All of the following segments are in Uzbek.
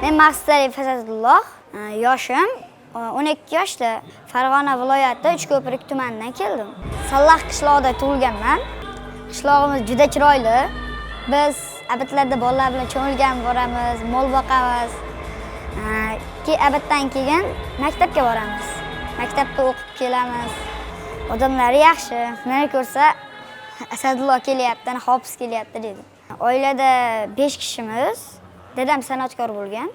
Men Maqsudali Fazlulloh, yoshim 12 yoshda. Farg'ona viloyati Uchko'prik tumanidan keldim. Sallax qishlog'ida tug'ilganman. Qishlog'imiz juda chiroyli. Biz abitlarda bolalar bilan cho'milgan boramiz, mol boqamiz. Ki abitdan keyin maktabga boramiz. Maktabda o'qib kelamiz. Odamlari yaxshi. Meni ko'rsa, "Asadullo kelyapti, ana hofiz kelyapti", deydi. Oilada 5 kishimiz. Dadam san'atkor bo'lgan.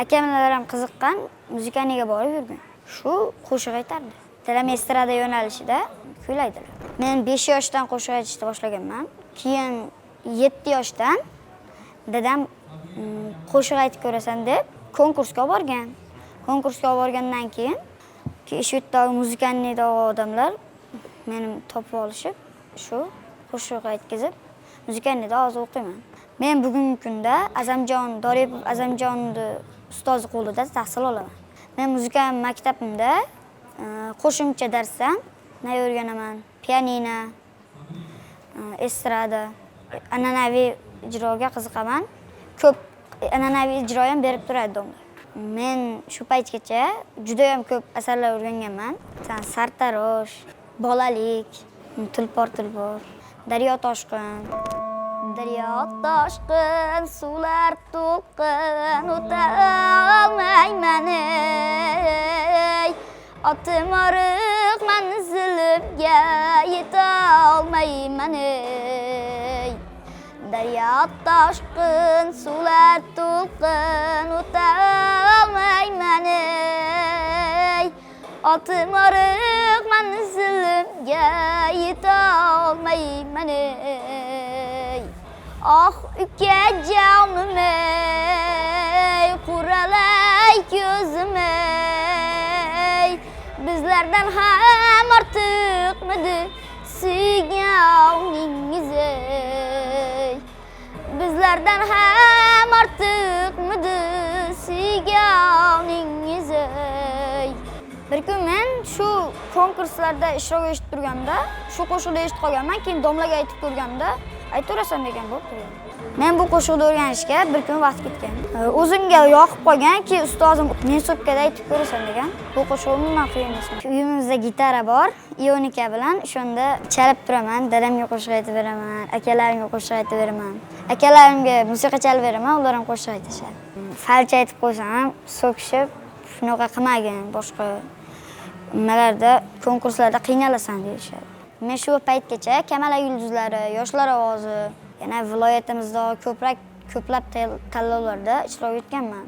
Akamlar ham qiziqqan, музыкальный ga borib yurgan. Shu qo'shiq aytardi. Dadam estrada yo'nalishida kuylaydilar. Men 5 yoshdan qo'shiq aytishni boshlaganman. Keyin 7 yoshdan dadam qo'shiq aytib ko'rasan deb konkursga olib borgan. Konkursga olib borgandan keyin shu yerdagi музыкальный dagi odamlar meni topib olishib, shu qo'shiq aytkazib, музыкальный da hozir o'qiyman. Men bugungi kunda Azamjon Doripov Azamjonni ustozi qo'lida tahsil olaman. Men muzika maktabimda qo'shimcha darsdan nay o'rganaman, pianino, estrada, an'anaviy ijroga qiziqaman. Ko'p an'anaviy ijro ham berib turadi domla. Men shu paytgacha juda ham ko'p asarlar o'rganganman. Masalan, Sartarosh, Bolalik, Tulpor tulpor, Daryo toshqin. Daryo toshqin, suvlar to'lqin, o'ta olmayman ey. Otim oriq, manzilimga yeta olmayman ey. Daryo toshqin, suvlar to'lqin, o'ta olmayman ey. Otim oriq, manzilimga yeta olmayman ey. Oh ukajonim ey, quralay ko'zim ey. Bizlardan ham ortiqmidi suyganingiz ey? Bizlardan ham ortiqmidi suyganingiz ey? Bir kun men shu konkurslarda ishtirok etib turganda shu qo'shiqni eshitib qolganman. Keyin domlaga aytib ko'rganimda, "Aytaverasan", degan bo'libdi. Men bu qo'shiqni o'rganishga bir kun vaqt ketgan. O'zimga yoqib qolgan ki, ustozim "Mensobkada aytib ko'rasan", degan. Bu qo'shiq umuman qiyin emas. Uyimizda gitara bor, ionika bilan o'shanda chalib turaman, dadamga qo'shiq aytib beraman, akalarimga qo'shiq aytib beraman. Akalarimga musiqa chalib beraman, ular ham qo'shiq aytishadi. Falch aytib qo'ysam ham so'kishib, "Shunaqa qilmagin, boshqa nimalarda, konkurslarda qiynalasan", deyishadi. Men shu paytgacha Kamala yulduzlari, Yoshlar ovozi, yana viloyatimizda ko'proq ko'plab tanlovlarda ishtirok etganman.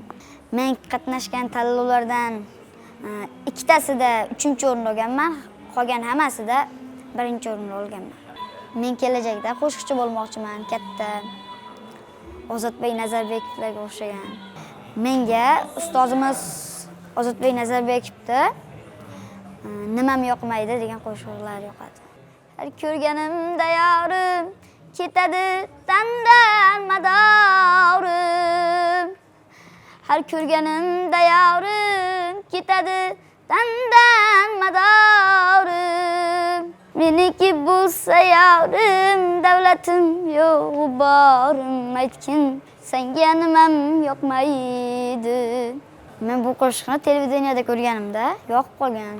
Men qatnashgan tanlovlardan ikkitasida uchinchi o'rinni olganman, qolgan hammasida birinchi o'rinni olganman. Men kelajakda qo'shiqchi bo'lmoqchiman, katta Ozodbek Nazarbekovlarga o'xshagan. Menga ustozimiz Ozodbek Nazarbekovni "Nimam yoqmaydi" degan qo'shiqlar yoqadi. Har ko'rganimda yorim ketadi tandan madorim. Har ko'rganimda yorim ketadi tandan madorim. Meniki bo'lsa yorim, davlatim yo'q borim, aytgin, senga nimam yoqmaydi? Men bu qo'shiqni televideniyada ko'rganimda yoqib qolgan.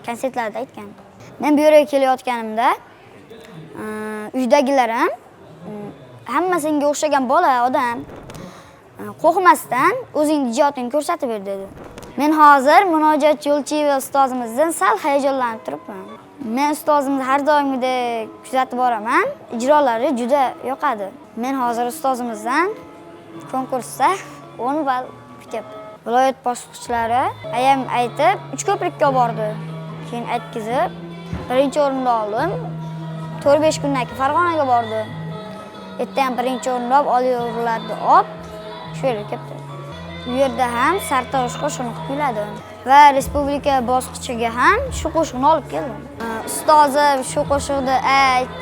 Konsertlarda aytgan. Men bu yerga kelayotganimda uydagilarim "Hamma senga o'xshagan bola odam, qo'rqmasdan o'zingni ijodingni ko'rsatib ber", dedi. Men hozir Munojot Yo'lchiyeva ustozimizdan sal hayajonlanib turibman. Men ustozimni har doimgidek kuzatib boraman. Ijrolari juda yoqadi. Men hozir ustozimizdan konkursda 10 ball kutyapman. Viloyat bosqichlari ayam aytib, Uchko'prikka olib bordi. Keyin aytkizib, birinchi o'rinni oldim. 4-5 kundan keyin Farg'onaga bordi. Yerda ham birinchi o'rinni olib, oliy o'rinlarni olib, shu yerga kelibdi. U yerda ham Sartarosh qo'shig'ini kuyladim va respublika bosqichiga ham shu qo'shiqni olib keldim. Ustozim "Shu qo'shiqni ayt",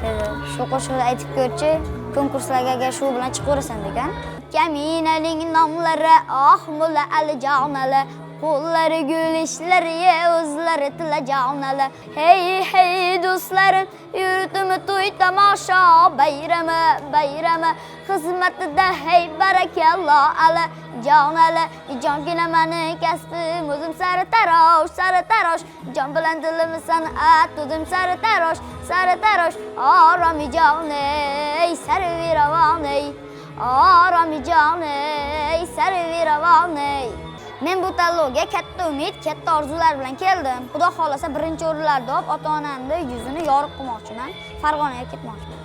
dedi. "Shu qo'shiqni aytib ko'rchi, konkurslarga agar shu bilan chiqaverasan", degan. Kaminaning nomlari Oh mulla Alijon Ali. Qo'llari gul, ishlari o'zlari tilajonala. Hey, hey, do'stlarim, yurtimi to'y tomosha bayrami, bayrami. Xizmatida hey barakallo ala jon ala jongina mani kasbim o'zim sari tarosh, sari tarosh. Jon bilan dilim san'at, o'zim sari tarosh, sari tarosh. Oromi jon ey sarvi ravon ey, oromi jon ey sarvi ravon ey. Men bu tanlovga katta umid, katta orzular bilan keldim. Xudo xohlasa birinchi o'rinlarda olib, ota onamni yuzini yorug' qilmoqchiman. Farg'onaga ketmoqchiman.